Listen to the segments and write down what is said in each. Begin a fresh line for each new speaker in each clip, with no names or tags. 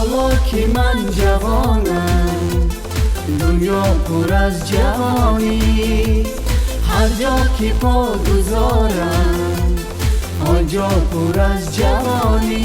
Ҳоло ки ман ҷавонам, дунё пур аз ҷавонӣ, ҳар ҷо ки по гузорам, он ҷо пур аз ҷавонӣ.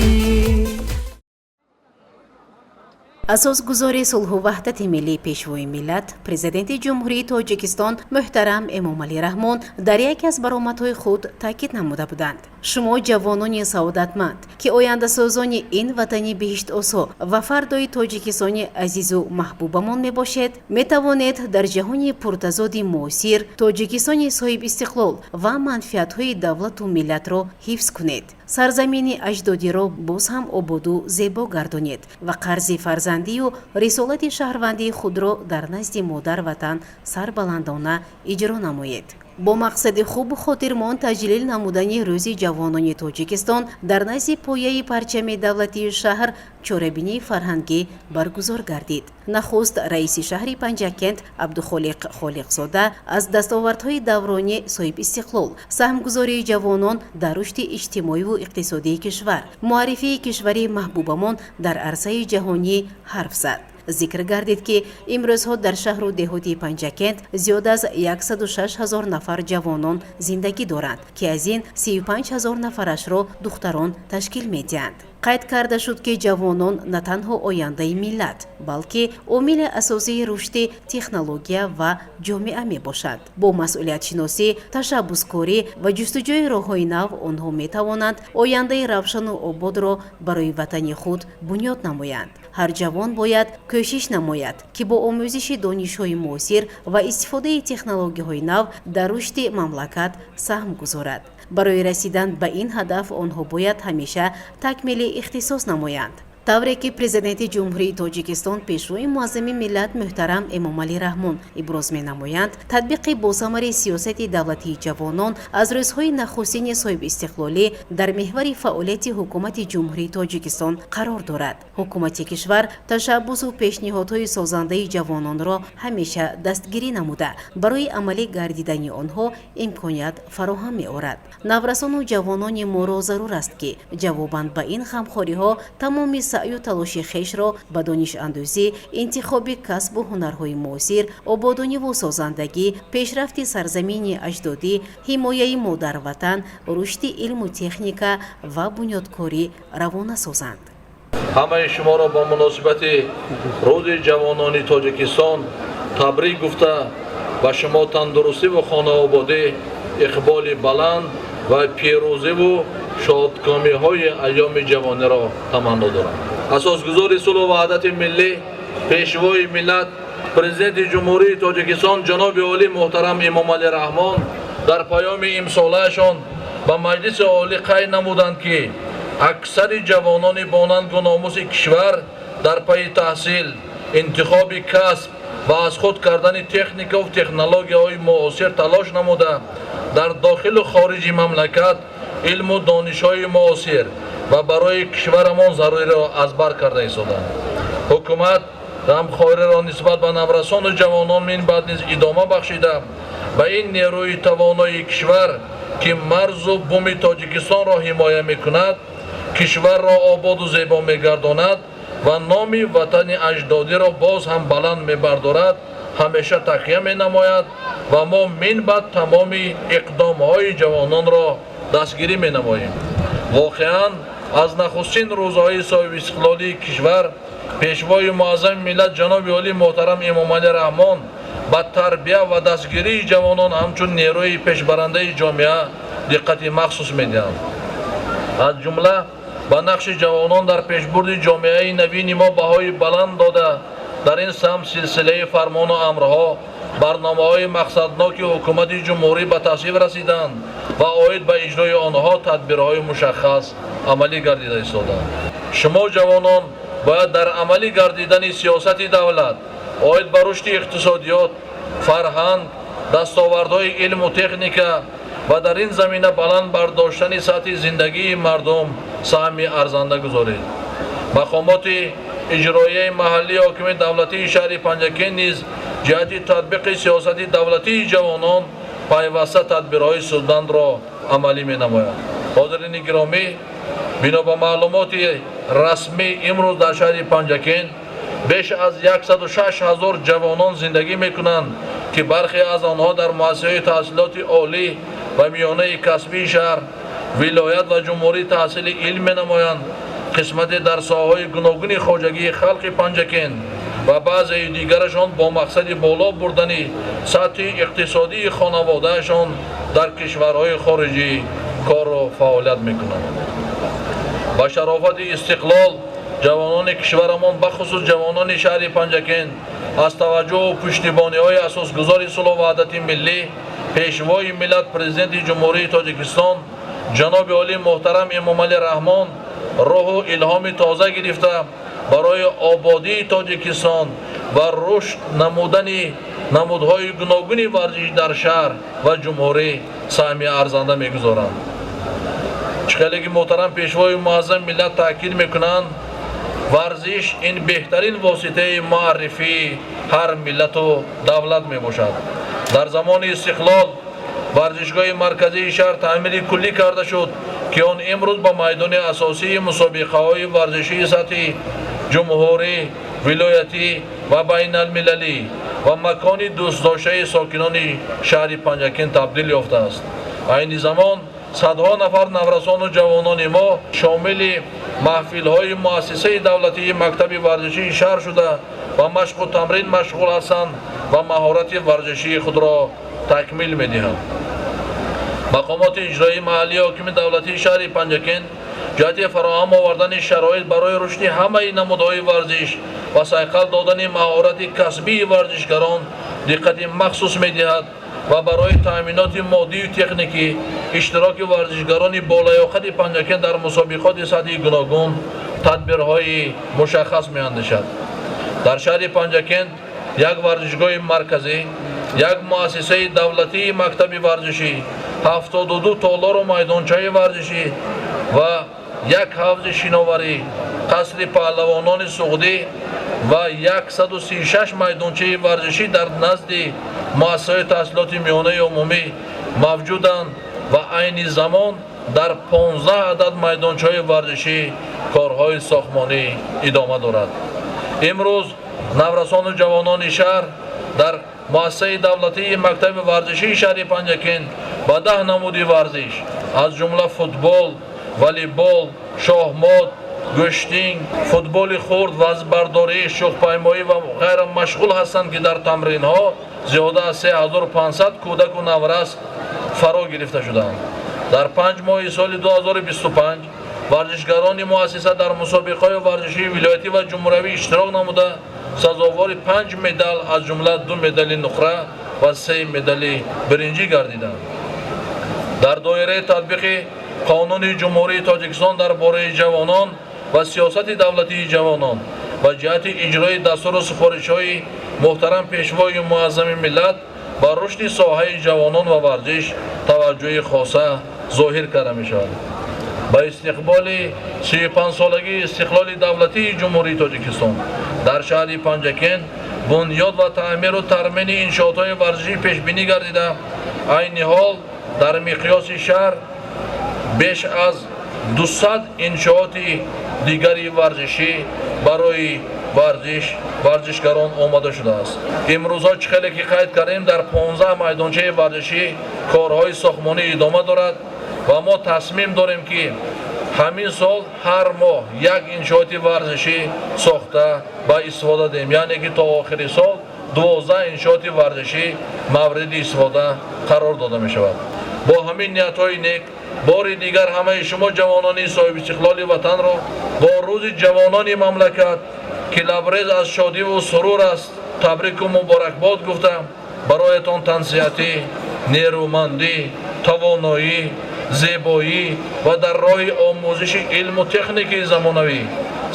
Асосгузори сулҳу ваҳдати миллӣ, Пешвои миллат, Президенти Ҷумҳурии Тоҷикистон муҳтарам Эмомалӣ Раҳмон дар яке аз баромадҳои худ таъкид намуда буданд: «Шумо, ҷавонони саодатманд, ки ояндасозони ин ватани биҳиштосо ва фардои Тоҷикистони азизу маҳбубамон мебошед, метавонед дар ҷаҳони пуртазоди муосир Тоҷикистони соҳибистиқлол ва манфиатҳои давлату миллатро ҳифз кунед, сарзамини аҷдодиро боз ҳам ободу зебо гардонед ва қарзи фарзандию рисолати шаҳрвандии худро дар назди модар ватан сарбаландона иҷро намоед». Бо мақсади хубу хотирмон таҷлил намудани Рӯзи ҷавонони Тоҷикистон дар назди пояи парчами давлатии шаҳр чорабинии фарҳангӣ баргузор гардид. Нахуст раиси шаҳри Панҷакент Абдухолиқ Холиқзода аз дастовардҳои даврони соҳибистиқлол, саҳмгузории ҷавонон дар рушди иҷтимоиву иқтисодии кишвар, муаррифии кишвари маҳбубамон дар арсаи ҷаҳонӣ ҳарф зад. Зикр гардид, ки имрӯзҳо дар шаҳру деҳоти Панҷакент зиёд аз 106 ҳазор нафар ҷавонон зиндагӣ доранд, ки аз ин 35 ҳазор нафарашро духтарон ташкил медиҳанд. Қайд карда шуд, ки ҷавонон на танҳо ояндаи миллат, балки омили асосии рушди технология ва ҷомеа мебошанд. Бо масъулиятшиносӣ, ташаббускорӣ ва ҷустуҷӯи роҳҳои нав онҳо метавонанд ояндаи равшану ободро барои ватани худ бунёд намоянд. Ҳар ҷавон бояд кӯшиш намояд, ки бо омӯзиши донишҳои муосир ва истифодаи технологияҳои нав дар рушди мамлакат саҳм гузорад. Барои расидан ба ин ҳадаф онҳо бояд ҳамеша такмили ихтисос намоянд. Тавре ки Президенти Ҷумҳурии Тоҷикистон, Пешвои муаззами миллат муҳтарам Эмомалӣ Раҳмон иброз менамоянд, татбиқи босамари сиёсати давлатии ҷавонон аз рӯзҳои нахустини соҳибистиқлолӣ дар меҳвари фаъолияти Ҳукумати Ҷумҳурии Тоҷикистон қарор дорад. Ҳукумати кишвар ташаббусу пешниҳодҳои созандаи ҷавононро ҳамеша дастгирӣ намуда, барои амалӣ гардидани онҳо имконият фароҳам меорад. Наврасону ҷавонони моро зарур аст, ки ҷавобан ба ин ғамхориҳо тамоми саъю талоши хешро ба донишандӯзӣ, интихоби касбу ҳунарҳои муосир, ободониву созандагӣ, пешрафти сарзамини аҷдодӣ, ҳимояи модарватан, рушди илму техника ва бунёдкорӣ равона созанд.
Ҳамаи шуморо бо муносибати Рӯзи ҷавонони Тоҷикистон табрик гуфта, ба шумо тандурустиву хонаободӣ, иқболи баланд ва пирӯзиву шодкомиҳои айёми ҷавониро таманно дорам. Асосгузори сулҳу ваҳдати миллӣ, Пешвои миллат, Президенти Ҷумҳурии Тоҷикистон ҷаноби олӣ муҳтарам Эмомалӣ Раҳмон дар паёми имсолаашон ба Маҷлиси Олӣ қайд намуданд, ки аксари ҷавонони бонангу номуси кишвар дар пайи таҳсил, интихоби касб ва аз худ кардани техникаву технологияҳои муосир талош намуда, дар дохилу хориҷи мамлакат илму донишҳои муосир ва барои кишварамон заруриро аз бар карда истоданд. Ҳукумат ғамхориро нисбат ба наврасону ҷавонон минбаъд низ идома бахшида, ба ин нерӯи тавонои кишвар, ки марзу буми Тоҷикистонро ҳимоя мекунад, кишварро ободу зебо мегардонад ва номи ватани аҷдодиро боз ҳам баланд мебардорад, ҳамеша такя менамояд ва мо минбаъд тамоми иқдомҳои ҷавононро дастгирӣ менамоем. Воқеан, аз нахустин рӯзҳои соҳибистиқлолии кишвар Пешвои муаззами миллат ҷаноби олӣ муҳтарам Эмомалӣ Раҳмон ба тарбия ва дастгирии ҷавонон ҳамчун нерӯи пешбарандаи ҷомеа диққати махсус медиҳанд. Аз ҷумла ба нақши ҷавонон дар пешбурди ҷомеаи навини мо баҳои баланд дода, дар ин самт силсилаи фармону амрҳо, барномаҳои мақсадноки ҳукумати ҷумҳурӣ ба тасвиб расиданд ва оид ба иҷрои онҳо тадбирҳои мушаххас амалӣ гардида истодаанд. Шумо, ҷавонон, бояд дар амалӣ гардидани сиёсати давлат оид ба рушди иқтисодиёт, фарҳанг, дастовардҳои илму техника ва дар ин замина баланд бардоштани сатҳи зиндагии мардум саҳми арзанда гузоред. Мақомоти иҷроияи маҳаллии ҳокимияти давлатии шаҳри Панҷакент низ ҷиҳати татбиқи сиёсати давлатии ҷавонон пайваста тадбирҳои судмандро амалӣ менамояд. Ҳозирини гиромӣ, бино ба маълумоти Расмӣ, имрӯз дар шаҳри Панҷакент беш аз 106 ҳазор ҷавонон зиндагӣ мекунанд, ки бархе аз онҳо дар муассисаҳои таҳсилоти олӣ ва миёнаи касбии шаҳр, вилоят ва ҷумҳурӣ таҳсили илм менамоянд. Қисмате дар соҳаҳои гуногуни хоҷагии халқи Панҷакент ва баъзеи дигарашон бо мақсади боло бурдани сатҳи иқтисодии хонаводаашон дар кишварҳои хориҷӣ кору фаъолият мекунанд. Ба шарофати истиқлол ҷавонони кишварамон, бахусус ҷавонони шаҳри Панҷакент, аз таваҷҷӯҳу пуштибониҳои асосгузори сулҳу ваҳдати миллӣ, Пешвои миллат, Президенти Ҷумҳурии Тоҷикистон ҷаноби олӣ муҳтарам Эмомалӣ Раҳмон рӯҳу илҳоми тоза гирифта, барои ободии Тоҷикистон ва рушд намудани намудҳои гуногуни варзиш дар шаҳр ва ҷумҳурӣ саҳми арзанда мегузоранд. Чӣ хеле ки муҳтарам Пешвои муаззами миллат таъкид мекунанд, варзиш ин беҳтарин воситаи муаррифии ҳар миллату давлат мебошад. Дар замони истиқлол варзишгоҳи марказии шаҳр таъмири куллӣ карда шуд, ки он имрӯз ба майдони асосии мусобиқаҳои варзишии сатҳи ҷумҳурӣ, вилоятӣ ва байналмилалӣ ва макони дӯстдоштаи сокинони шаҳри Панҷакент табдил ёфтааст. Айни замон садҳо нафар наврасону ҷавонони мо шомили маҳфилҳои муассисаи давлатии мактаби варзишии шаҳр шуда, ба машқу тамрин машғул ҳастанд ва маҳорати варзишии худро такмил медиҳанд. Мақомоти иҷроии маҳаллии ҳокими давлатии шаҳри Панҷакент ҷиҳати фароҳам овардани шароит барои рушди ҳамаи намудҳои варзиш ва сайқал додани маҳорати касбии варзишгарон диққати махсус медиҳад ва барои таъминоти моддию техникӣ, иштироки варзишгарони болаёқати Панҷакент дар мусобиқоти сатҳи гуногун тадбирҳои мушаххас меандешад. Дар шаҳри Панҷакент як варзишгоҳи марказӣ, як муассисаи давлатии мактаби варзишӣ, 72 толору майдончаи варзишӣ ва як ҳавзи шиноварӣ, қасри паҳлавонони суғдӣ ва 136 майдончаи варзишӣ дар назди муассисаҳои таҳсилоти миёнаи умумӣ мавҷуданд ва айни замон дар 15 адад майдончаҳои варзишӣ корҳои сохтмонӣ идома дорад. Имрӯз наврасону ҷавонони шаҳр дар муассисаи давлатии мактаби варзишии шаҳри Панҷакент ба 10 намуди варзиш, аз ҷумла футбол, волейбол, шоҳмот, гӯштинг, футболи хурд, вазнбардорӣ, шӯхпаймоӣ ва ғайра машғул ҳастанд, ки дар тамринҳо зиёда аз 3500 кӯдаку наврас фаро гирифта шуданд. Дар 5 моҳи соли 2025 варзишгарони муассиса дар мусобиқаҳои варзишии вилоятӣ ва ҷумҳуриявӣ иштирок намуда, сазовори панҷ медал, аз ҷумла ду медали нуқра ва се медали биринҷӣ гардиданд. Дар доираи татбиқи Қонуни Ҷумҳурии Тоҷикистон дар бораи ҷавонон ва сиёсати давлатии ҷавонон ва ҷиҳати иҷрои дастуру супоришҳои муҳтарам Пешвои муаззами миллат ба рушди соҳаи ҷавонон ва варзиш таваҷҷӯҳи хоса зоҳир карда мешавад. Ба истиқболи 35-солагии истиқлоли давлатии Ҷумҳурии Тоҷикистон дар шаҳри Панҷакент бунёд ва таъмиру тармини иншоотҳои варзишӣ пешбинӣ гардида, айни ҳол дар миқёси шаҳр беш аз 200 иншооти дигари варзишӣ барои варзиш варзишгарон омода шудааст. Имрӯзҳо, чӣ хеле ки қайд кардем, дар 15 майдончаи варзишӣ корҳои сохтмонӣ идома дорад ва мо тасмим дорем, ки ҳамин сол ҳар моҳ як иншооти варзишӣ сохта ба истифода диҳем, яъне ки то охири сол 12 иншооти варзишӣ мавриди истифода қарор дода мешавад. Бо ҳамин ниятҳои нек бори дигар ҳамаи шумо ҷавонони соҳибистиқлоли ватанро бо Рӯзи ҷавонони мамлакат, ки лабрез аз шодиву сурур аст, табрику муборакбод гуфта, бароятон тансиҳатӣ, нерӯмандӣ, тавоноӣ, зебоӣ ва дар роҳи омӯзиши илму техникаи замонавӣ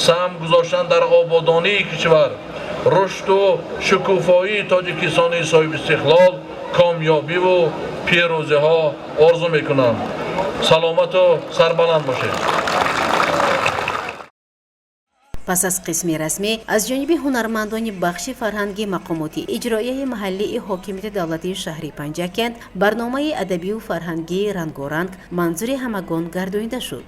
саҳм гузоштан дар ободонии кишвар, рушду шукуфоии Тоҷикистони соҳибистиқлол комёбиву пирӯзиҳо орзу мекунам. Саломату сарбаланд бошед.
Пас аз қисми расмӣ аз ҷониби ҳунармандони бахши фарҳанги мақомоти иҷроияи маҳаллии ҳокимияти давлатии шаҳри Панҷакент барномаи адабию фарҳангии рангоранг манзури ҳамагон гардонида шуд.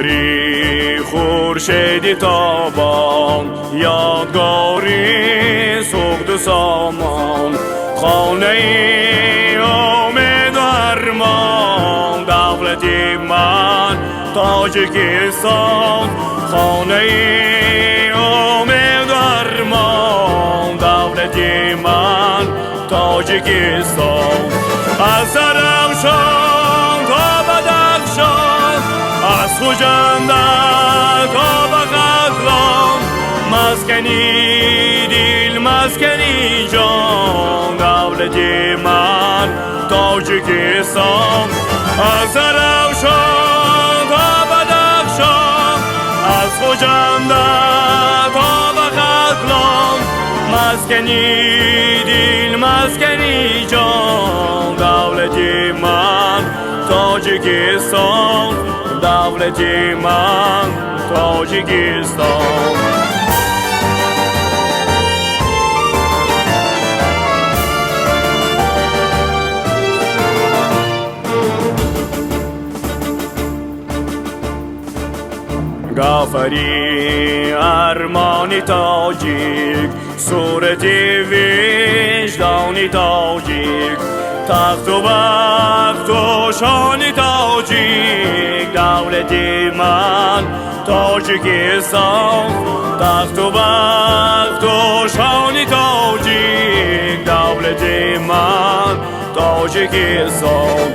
Гафари хуршеди тобон, ёдгори суғду сомон, хонаи умеду армон, давлати ман Тоҷикистон, хонаи умеду армон, давлати ман Тоҷикистон. Аз Зарафшон то Бадахшон, аз Хуҷанд то ба Хатлон, маскани дил, маскани ҷон, давлати ман Тоҷикистон. Аз Зарафшон то Бадахшон, аз Хуҷанд то ба Хатлон, маскани дил, маскани ҷон, давлати ман Тоҷикистон, давлати ман Тоҷикистон. Гафари армони тоҷик, сурати виҷдони тоҷик, тахту бахту шони тоҷик, давлати ман Тоҷикистон, тахту бахту шони тоҷик, давлати ман Тоҷикистон.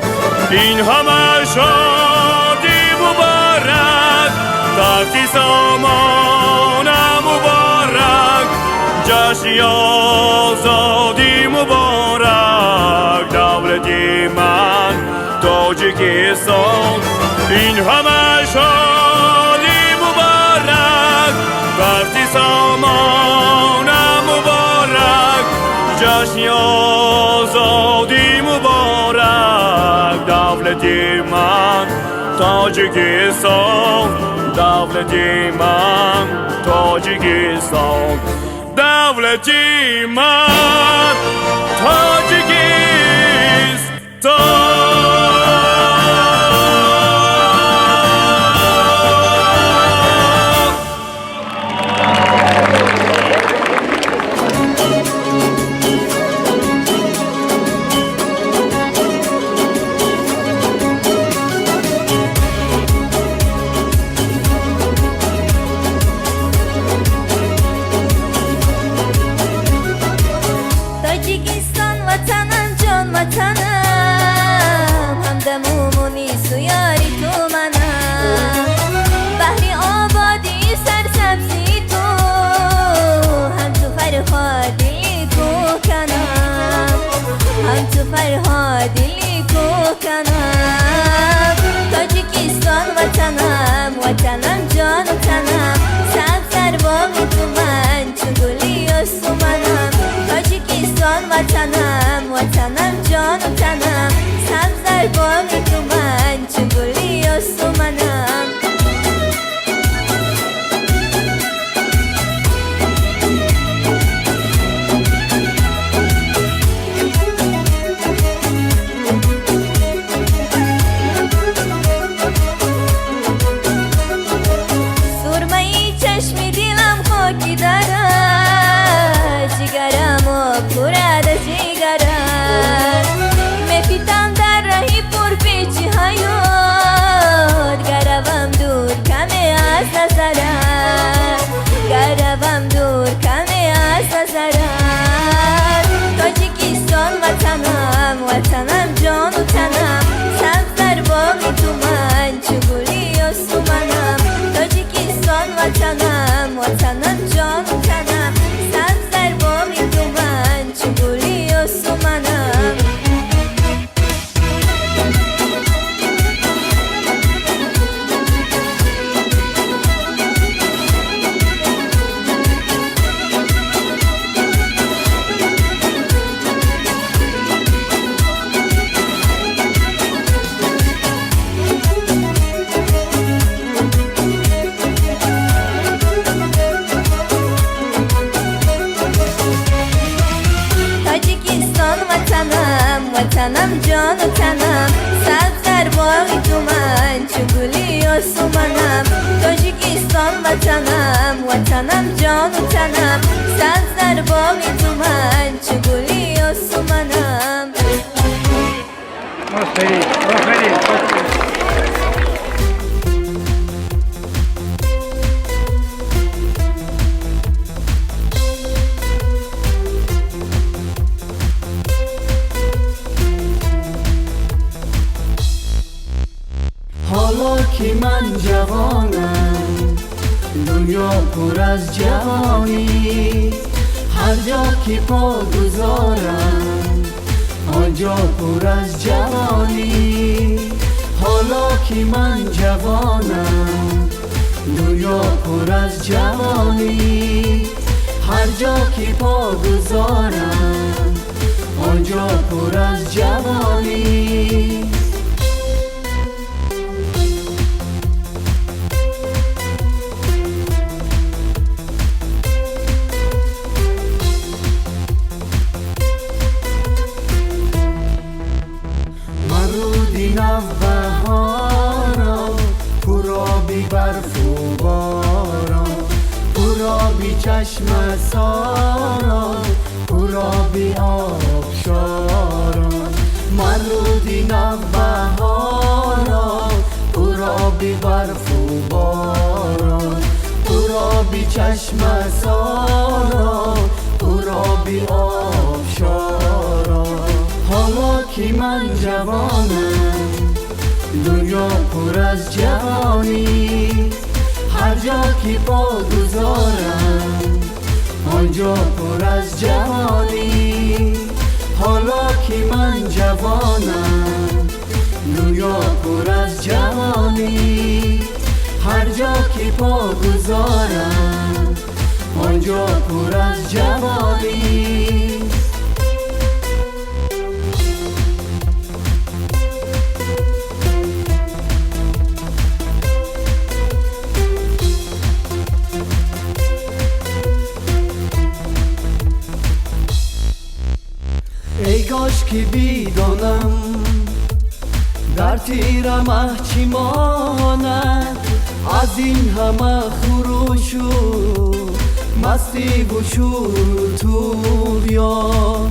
Ин ҳама шодӣ муборак, тахти сомона муборак, ҷашни озодӣ муборак, давлати ман Тоҷикистон. Ин ҳама шодӣ муборак, тахти сомона муборак, ҷашни озодӣ муборак, давлати ман Тоҷикистон, давлати ман Тоҷикистон, давлати ман Тоҷикистон.
Тоҷикистон ватанам, ҷон ватанам, ҳамдаму мунису ёри ту манам, баҳри ободии сарсабзии ту ҳамчу Фарҳоди кӯканам, ҳамчу Фарҳоди кӯканам. Тоҷикистон ватанам, ватанам ҷону танам, сабзар боғи ту ман чун гули ёсуманам. Тоҷикистон ватанам, ватанам ҷону танам, сабзар боғи ту ман чун гули ёсуманам. Сурмаи чашми дилам хоки дара, ҷигараму пурада ҷигара, мепитам дар раҳи пурпечи ҳаёт, гаравам дур каме аз назара, гаравам дур каме аз назара. Тоҷикистон ватанам, ватанам ҷону танам, сабздар боғи ту ман чун гули ёсуманам. Тоҷикистон ватанам, ватанам ҷону танам, сабздар боғи ту ман чун гули ёсуманам. Тоҷикистон ватанам, ватанам ҷону танам, сабздар боғи ту ман чун чу гули осуманам. Тоҷикистон ватанам, ватанам ҷону танам, сабз дар боғи ту ман чу гули осуманам.
Офарин, офарин.
Ҳоло ки ман ҷавонам, дунё пур аз ҷавонӣ, ҳар ҷо ки по гузорам, он ҷо пур аз ҷавонӣ. Ҳоло ки ман ҷавонам, дунё пур аз ҷавонӣ, ҳар ҷо ки по гузорам, он ҷо пур аз ҷавонӣ. Маруди навбаҳоро, пуроби барфу борон, пуроби чашмасорон, пуроби обшорон. Маруди навбаҳоро, пуроби барфу борон, пуроби чашмасорон, пуроби обшорон. Ҳоло ки ман ҷавонам, дунё пур аз ҷавонӣ, ҳар ҷо ки по гузорам, он ҷо пур аз ҷавонӣ. Ҳоло ки ман ҷавонам, дунё пур аз ҷавонӣ, ҳар ҷо ки по гузорам, он ҷо пур аз ҷавонӣ. Эй кош ки бидонам, дар тира маҳ чӣ монад, аз ин ҳама хурушу мастиву шӯру туғён.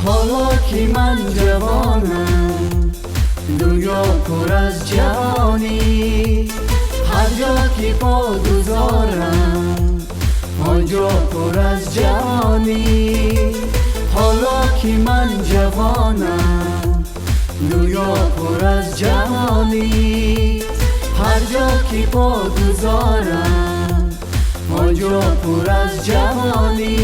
Ҳоло ки ман ҷавонам, дунё пур аз ҷавонӣ, ҳар ҷо ки по гузорам, он ҷо пур аз ҷавонӣ. Ҳоло ки ман ҷавонам, дунё пур аз ҷавонӣ, ҳар ҷо ки по гузорам, он ҷо пур аз ҷавонӣ.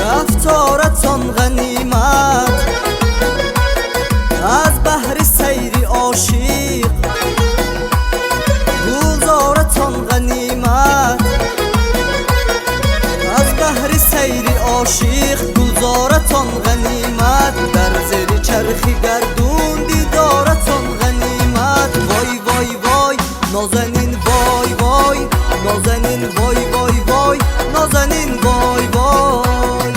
Рафторатон ғанимат, аз баҳри сайри ошиқ гулзоратон ғанимат, аз баҳри сайри ошиқ гулзоратон ғанимат, дар зери чархи гардун дидоратон ғанимат. Вой вой вой нозанин, вой вой нозанин, вой вой вой нозанин, вой вой.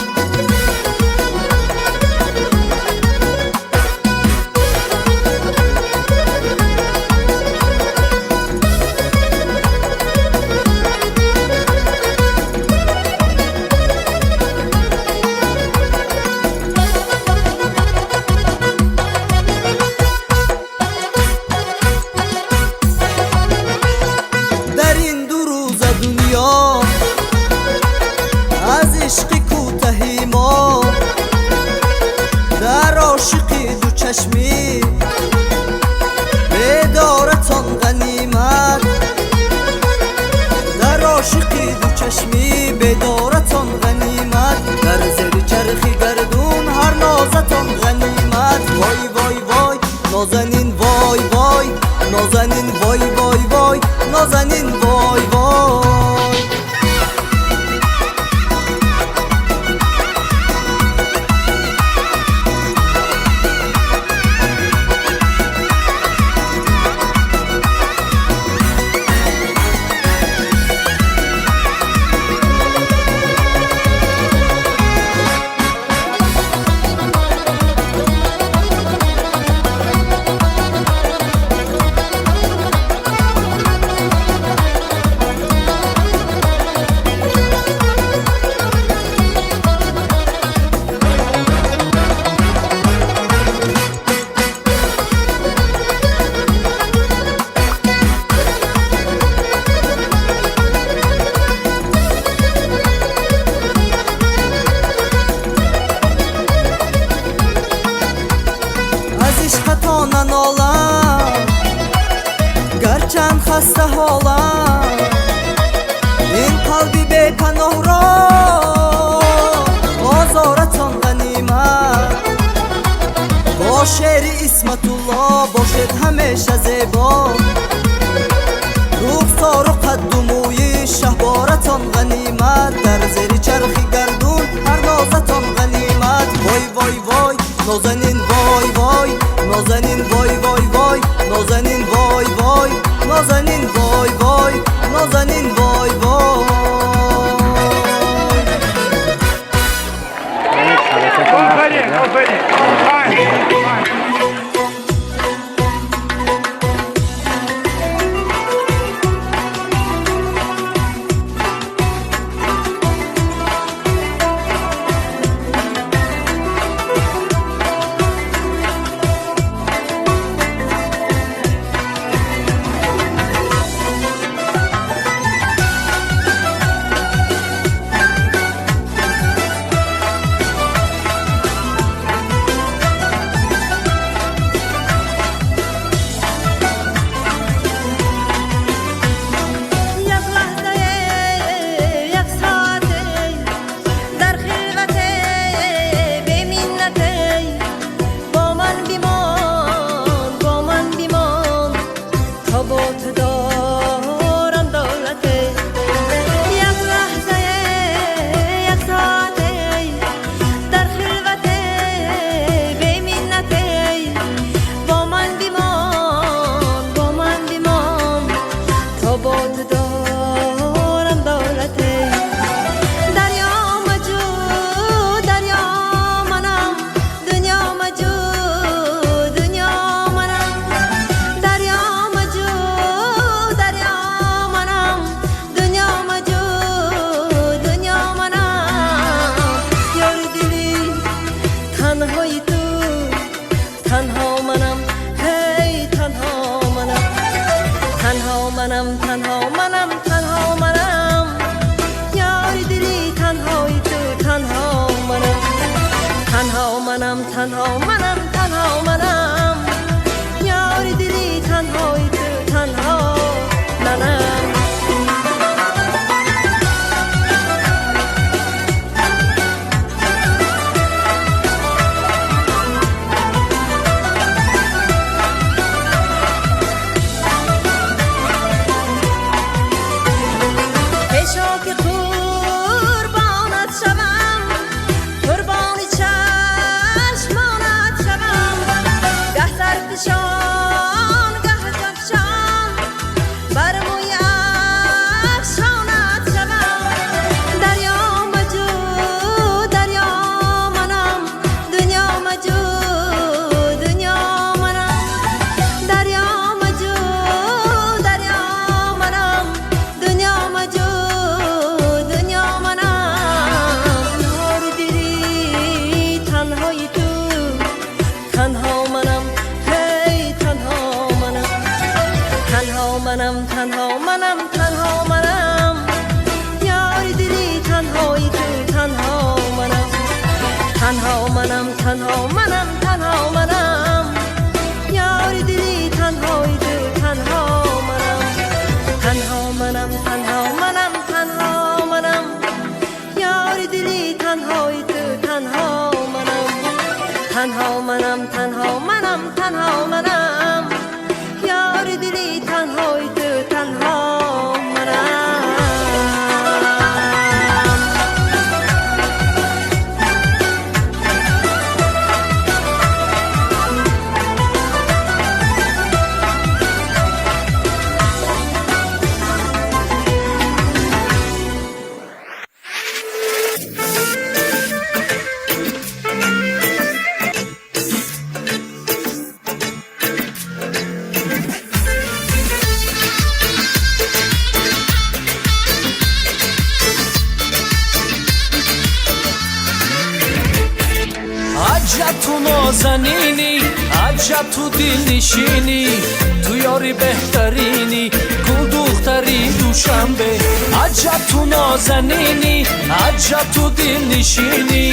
дучашмӣ бедоратон ғанимат, дар ошиқи дучашмӣ бедоратон ғанимат, дар зери чархи гардун ҳар нозатон ғанимат. Вой вой вой нозанин, вой вой нозанин, вой вой вой нозанин, вой вой. Гарчанд хаста ҳолам, ин қалби бепаноҳро озоратон ғанимат. Бо шеъри Исматулло бошед ҳамеша зебо, рухсору қадду мӯи шаҳборатон ғанимат, дар зери чархи гардун ҳар нозатон ғанимат. Вой вой вой нозанин, вой вой нозанин, вой вой вой нозанин, вой вой нозанин, вой вой нозанин, вой вой.
Офарин, офарин.
Манам, танҳо манам, ёри дили танҳои ту, танҳо манам, танҳо манам, танҳо манам, танҳо манам, ёри дили танҳои ту, танҳо манам.
Аҷаб ту нозанинӣ, аҷаб ту дилнишинӣ, ту ёри беҳтаринӣ, гулдухтари Душанбе. Аҷаб ту нозанинӣ, аҷаб ту дилнишинӣ,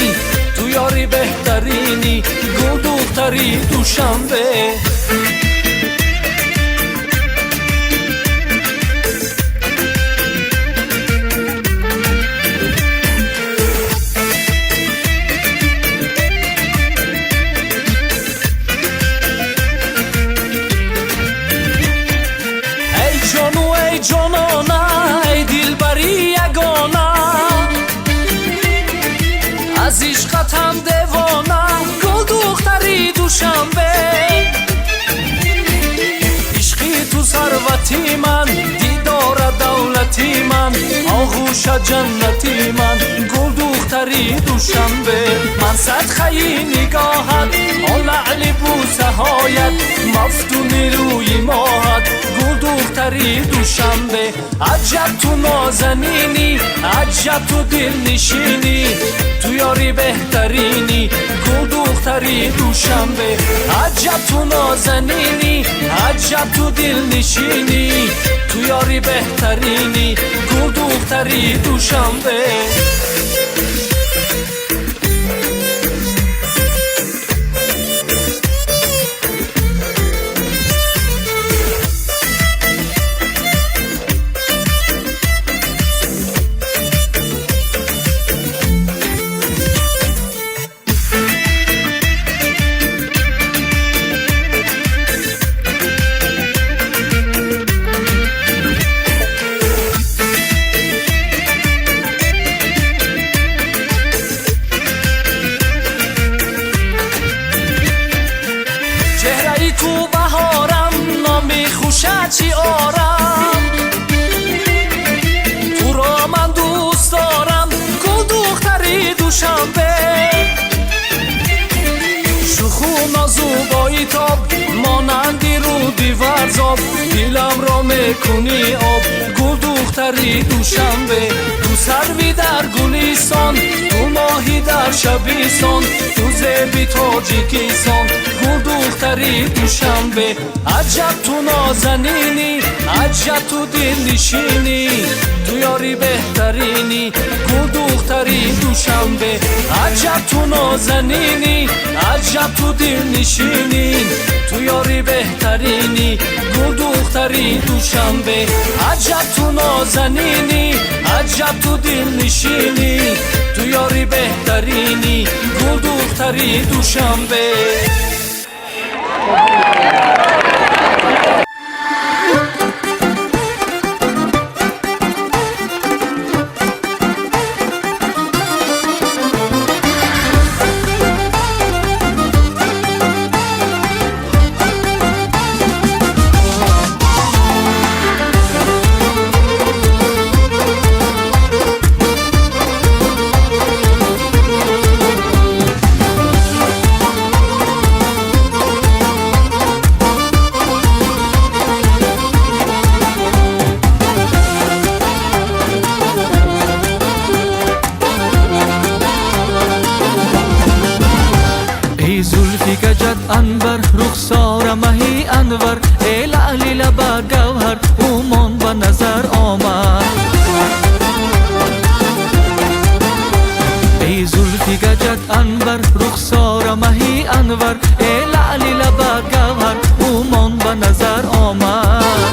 ту ёри беҳтаринӣ, гулдухтари Душанбе. Эй ҷону, эй ҷонона, эй дилбари ягона, аз ишқатам девона, гулдухтари Душанбе. Ишқи ту сарвати ман, дидора давлати ман, оғӯша ҷаннати ман, гулдухтари Душанбе. Ман садқаи нигоҳат, он лаъли бӯсаҳоят, мафтуни рӯи моҳат, гулдухтари Душанбе. Аҷаб ту нозанинӣ, аҷаб ту дилнишинӣ, ту ёри беҳтаринӣ, гулдухтари Душанбе. Аҷаб ту нозанинӣ, аҷаб ту дилнишинӣ, ту ёри беҳтаринӣ, гулдухтари Душанбе. Чеҳраи ту баҳорам, номи хуша чӣ орам, туро ман дӯст дорам, гулдухтари Душанбе. Шуху нозу боитоб, монанди руди Варзоб, диламро мекунӣ об, гулдухтари Душанбе. Ту сарви дар гулистон, ту моҳи дар шабистон, ту зеби Тоҷикистон, гулдухтари Душанбе. Аҷаб ту нозанинӣ, аҷаб ту дилнишинӣ, ту ёри беҳтаринӣ, гулдухтари Душанбе. Аҷаб ту нозанинӣ, аҷаб ту дилнишинӣ, ту ёри беҳтаринӣ, гулдухтари Душанбе. Аҷаб ту нозанинӣ, аҷаб ту дилнишинӣ, ту ёри беҳтаринӣ, гулдухтари Душанбе. Эй зулфи каҷат анвар, рухсора маҳи анвар, эй лаъли лаба гавҳар, ӯмон ба назар омад. Эй зулфи каҷат анвар, рухсора маҳи анвар, эй лаъли лаба гавҳар, ӯмон ба назар омад.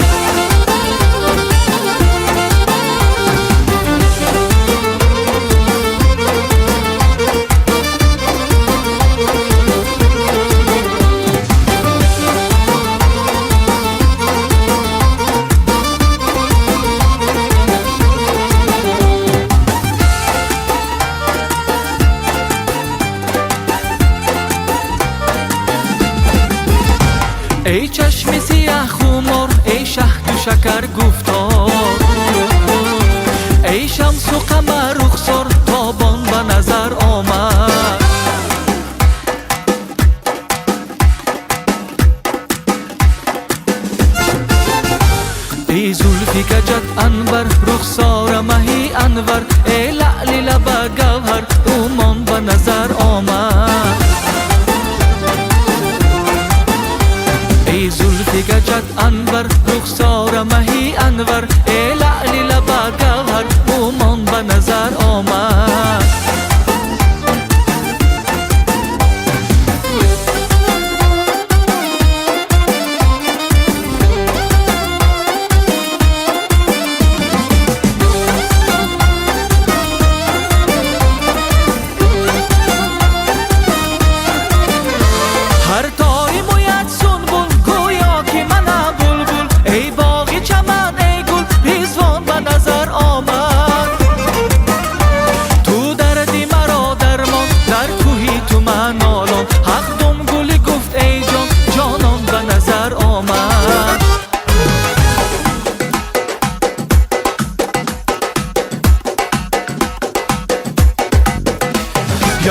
Эй чашми сиёҳ хумор, эй шаҳду шакар гуфтор, эй шамсу қамар рухсор, тобон ба назар омад. Эй зулфи каҷат анвар, рухсора маҳи анвар, эй лаъли лаба гавҳар, умон ба назар омад. Эй зулфи каҷат анвар, рухсора маҳи анвар, эй лаъли лаба гавҳар, умон ба назар омад.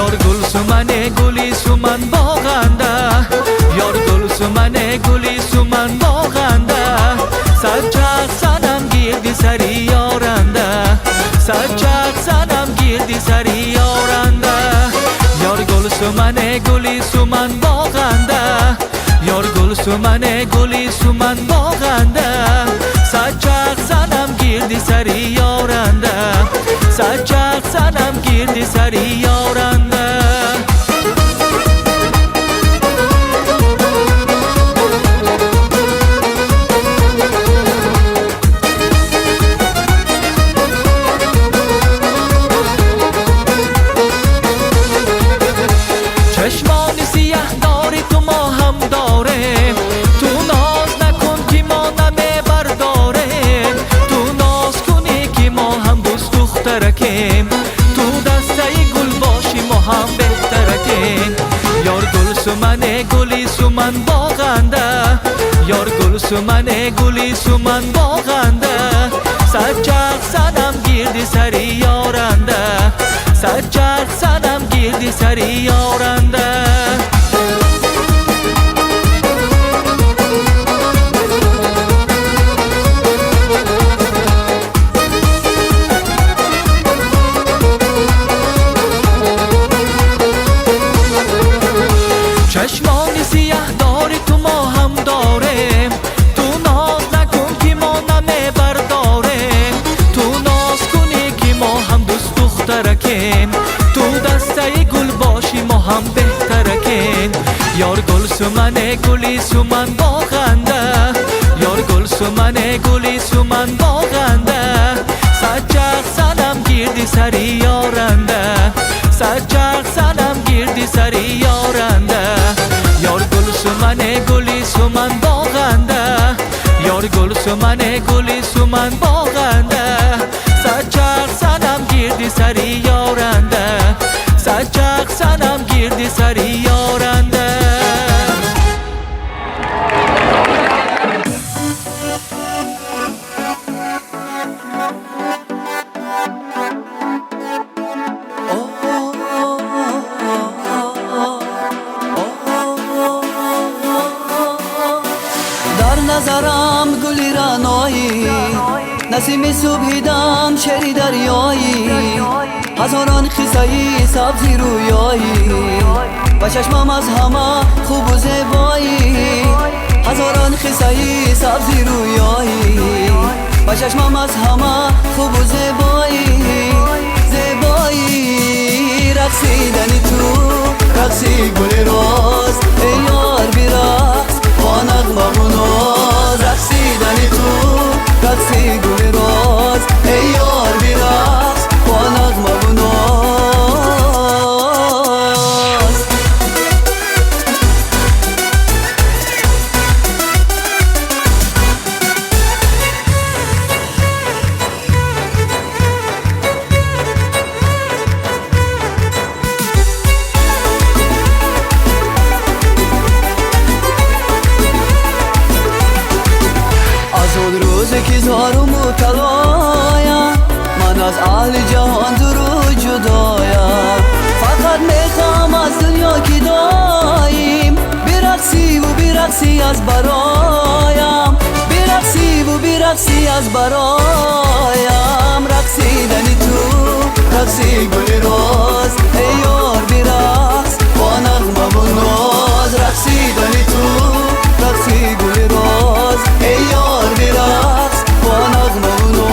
Ёр гул сумане гули суман боғанда, ёр гул сумане гули суман боғанда, саҷҷад санам гирди сари ёранда, саҷҷад санам гирди сари ёранда. Ёр гул сумане гули суман боғанда, ёр гул сумане гули суман боғанда, саҷҷад санам гирди сари ёранда, саҷҷад санам гирди сари ёранда. Чашмони сиёҳ дори ту мо ҳам дорем, ту ноз накун ки мо намебардорем, ту ноз кунӣ ки мо ҳам дӯст духтаракем, ту дастаи гул бошӣ мо ҳам беҳтаракем. Ёр гул сумане гули суман боғанда, ёр гул сумане гули суман боғанда, саҷҷад санам гирди сари ёранда, саҷҷад санам гирди сари ёранда. Чашмони сиёҳ дори ту мо ҳам дорем, ту ноз накун ки мо намебардорем, ту ноз кунӣ ки мо ҳам дӯст духтаракем, ту дастаи гул бошӣ мо ҳам беҳтаракем. Ёр гул сумане гули суман боғанда, ёр гул сумане гули суман боғанда, саҷҷад санам гирди сари ёранда, саҷҷад санам гирди сари ёранда. Ёр гул сумане гули суман боғанда, ёр гул сумане гули суман боғанда, саҷҷад санам гирди сари ёранда, саҷҷад санам гирди сари ёранда.
Дар назарам гули раъноӣ, насими субҳидам шери дарёӣ, ҳазорон қиссаи сабзи рӯёӣ, ва чашмам аз ҳама хубу зебоӣ, ҳазорон қиссаи сабзи рӯёӣ, ва чашмам аз ҳама хубу зебоӣ. Зебоӣ рақсидани ту, рақси гули роз, эй ёр бирақс бо нағмаву ноз. Рақсидани ту, рақси гули роз, эй ёр бирақс бо нағмаву ноз. бирақсӣ аз бароям, бирақсиву бирақсӣ аз бароям. Рақсидани ту рақси гули роз, эй ёр бирақс бо нағмаву ноз. Рақсидани ту рақси гули роз, эй ёр бирақс бо нағмаву ноз.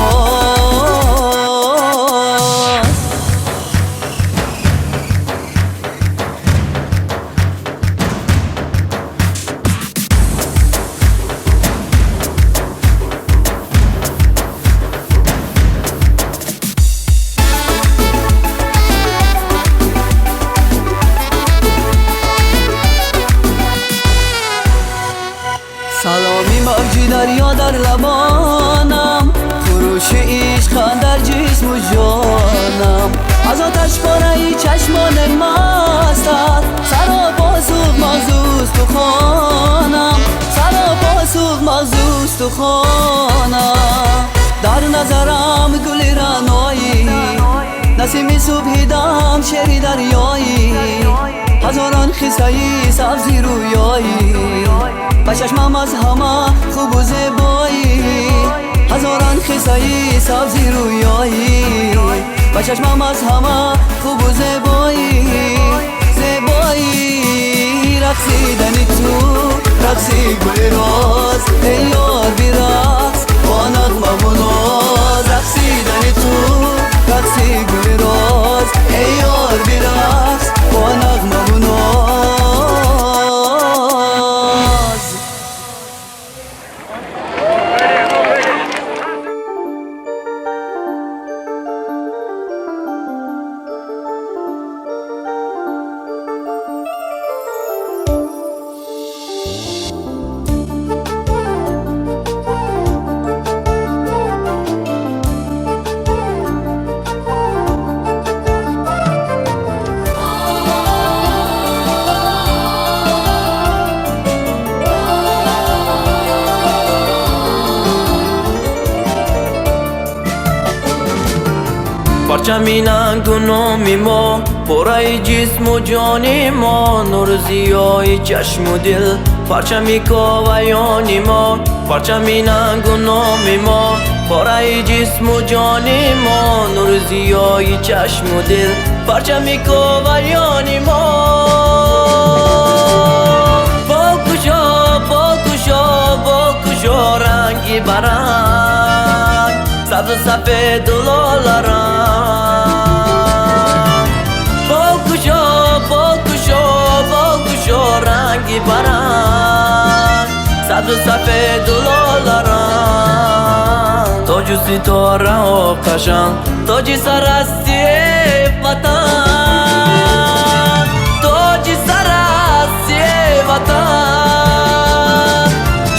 Саломи мавҷи дарё дар лабонам, хурӯши ишқ дар ҷисму ҷонам. Аз оташ пораи чашмони мастат, саропо сӯхт мағзу устухонам, саропо сӯхт мағзу устухонам. Дар назарам гули раъноӣ, насими субҳи дам шери дарёӣ, ҳазорон қиссаи сабзи рӯёӣ, ба чашмам аз ҳама хубу зебоӣ. Ҳазорон қиссаи сабзи рӯёӣ, ба чашмам аз ҳама хубу зебоӣ. Зебоӣ рақсидани ту рақси гули роз, эй ёр бирақс бо нағмаву ноз. Рақсидани ту рақси гули роз, эй ёр бирақс бо нағмаву ноз.
Парчами нангу номи мо, пораи ҷисму ҷони мо, нуру зиёи чашму дил, парчами коваёни мо. Парчами нангу номи мо, пораи ҷисму ҷони мо, нуру зиёи чашму дил, парчами коваёни мо. Болкушо, болкушо, болкушо ранги баранг, сабзу сафеду лоларанг. Болкушо, болкушо, болкушо ранги баранг, сабзу сафеду лоларанг. Тоҷу ситораҳо қашанг, тоҷи сарасти ватан, тоҷи сарасти ватан,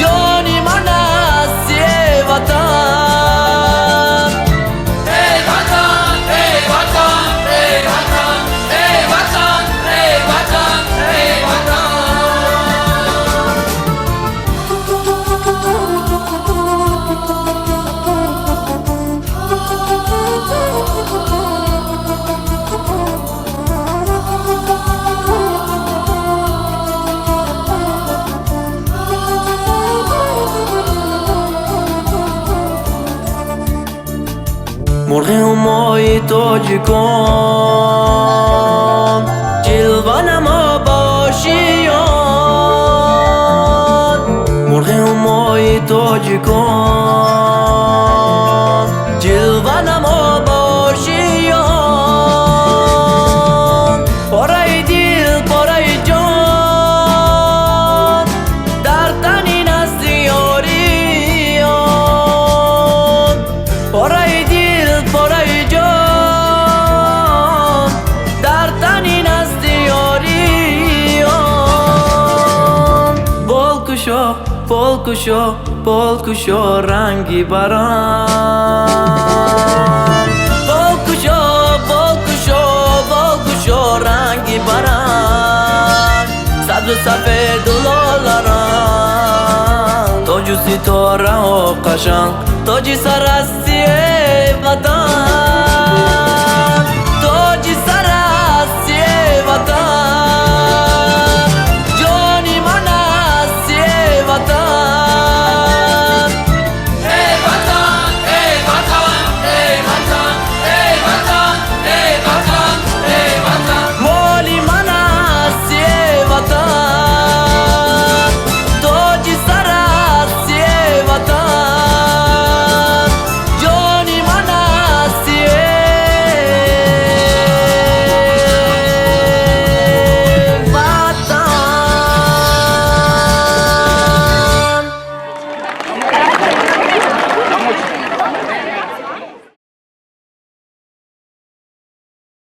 ҷони ман асти ватан. Эй ватан, эй ватан, эй ватан, эй ватан, эй ватан, эй ватан. Мурғи ҳумои тоҷикон, ҷилва намо бошиён. Мурғи ҳумои тоҷикон, ҷилва намо бошиён. Пораи дил, пораи ҷон, дар тани назди ёриён. Пораи дил, пораи ҷон, дар тани назди ёриён. Болкушо, болкушо, болкушо ранги баранг. Болкушо, болкушо, болкушо ранги баранг, сабзу сафеду лоларанг. Тоҷу ситораҳо қашанг, тоҷи сарасти